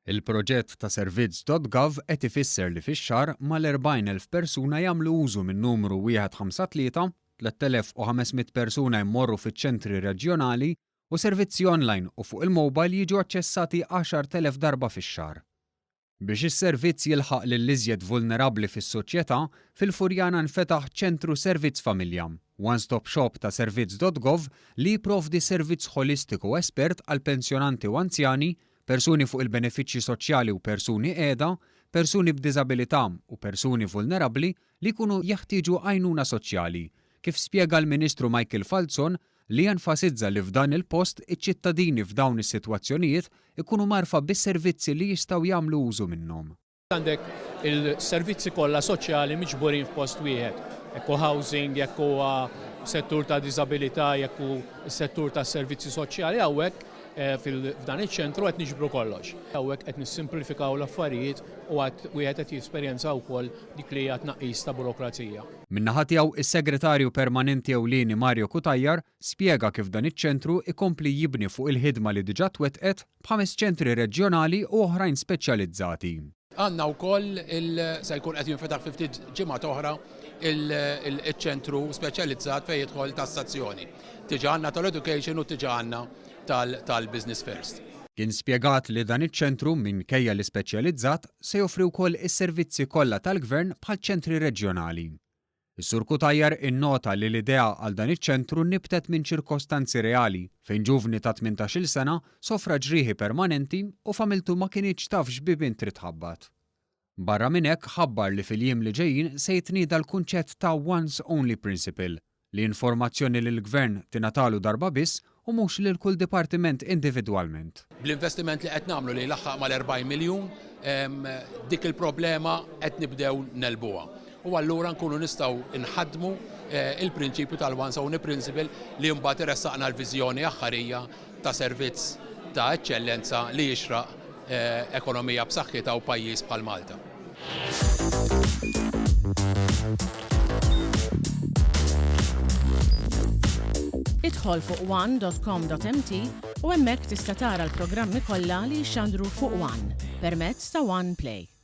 Il-proġett ta' servizz.gov qed ifisser li fix-xahar mal-40,000 persuna jagħmlu użu min-numru 153, 3,500 persuna jmorru fiċ-ċentri reġjonali u servizzi online u fuq il-mobile jiġu aċċessati 10,000 darba fix-xahar. Biex is-servizz jilħaq lill-iżjed vulnerabbli fis-soċjetà, fil-Furjana nfetaħ Ċentru Servizz Familja, one-stop shop ta' servizz.gov li jipprovdi servizz ħolistiku espert għal pensjonanti u anzjani, persuni fuq il-benefiċċji soċjali u persuni qiegħda, persuni b'diżabilità u persuni vulnerabbli li jkunu jeħtieġu għajnuna soċjali, kif spjega l-Ministru Michael Falzon li jenfasizza li f'dan il-post iċ-ċittadini f'dawn is-sitwazzjonijiet ikunu mgħarrfa bis-servizzi li jistgħu jagħmlu użu minnhom. Għandek il-servizzi kollha soċjali miġburin f'post wieħed, jekk hu housing, jekk huwa settur ta' diżabilità, jekk hu s-settur tas-servizzi soċjali, hawnhekk f'dan iċ-ċentru qed niġbru kollox. Hawnhekk qed nissimplifikaw l-affarijiet u wieħed qed jesperjenza wkoll dik li hija tnaqqis ta' burokrazija. Min-naħa tiegħu, is-Segretarju Permanenti Ewlieni Mario Cutajar spjega kif dan iċ-ċentru ikompli jibni fuq il-ħidma li diġà twettqet b'ħames ċentri reġjonali u oħrajn speċjalizzati. Għandna wkoll il se jkun qed jinfetaħ fi ftit ġimgħat oħra il-ċentru speċjalizzat fejn jidħol tassazzjoni. Diġà għandna tal-education u diġà għandna tal-business first. Kien spjegat li dan iċ-ċentru, minkejja li speċjalizzat, se joffri wkoll is-servizzi kollha tal-Gvern bħal ċentri reġjonali. Is-Sur Cutajar innota li l-idea għal dan iċ-ċentru nibtet minn ċirkostanzi reali fejn ġuvni ta' 18-il sena sofra ġrieħi permanenti u familtu ma kinitx taf x'bibien trid tħabbat. Barra minn hekk ħabbar li fil-jiem li ġejjin se jitnieda l-kunċett ta' once only principle, li informazzjoni lill-Gvern tingħatalu darba biss u mhux lil kull dipartiment individwalment. Bl-investiment li qed nagħmlu li jlaħħaq mal-40 miljun, dik il-problema qed nibdew negħlbuha. U allura nkunu nistgħu nħaddmu il-prinċipju tal-once only principle li mbagħad iressaqna l-viżjoni aħħarija ta' servizz ta' eċċellenza li jixraq ekonomija b'saħħitha u pajjiż bħal Malta. Idħol fuq one.com.mt u hemmhekk tista' tara l-programmi kollha li jixxandru fuq One permezz ta' One Play.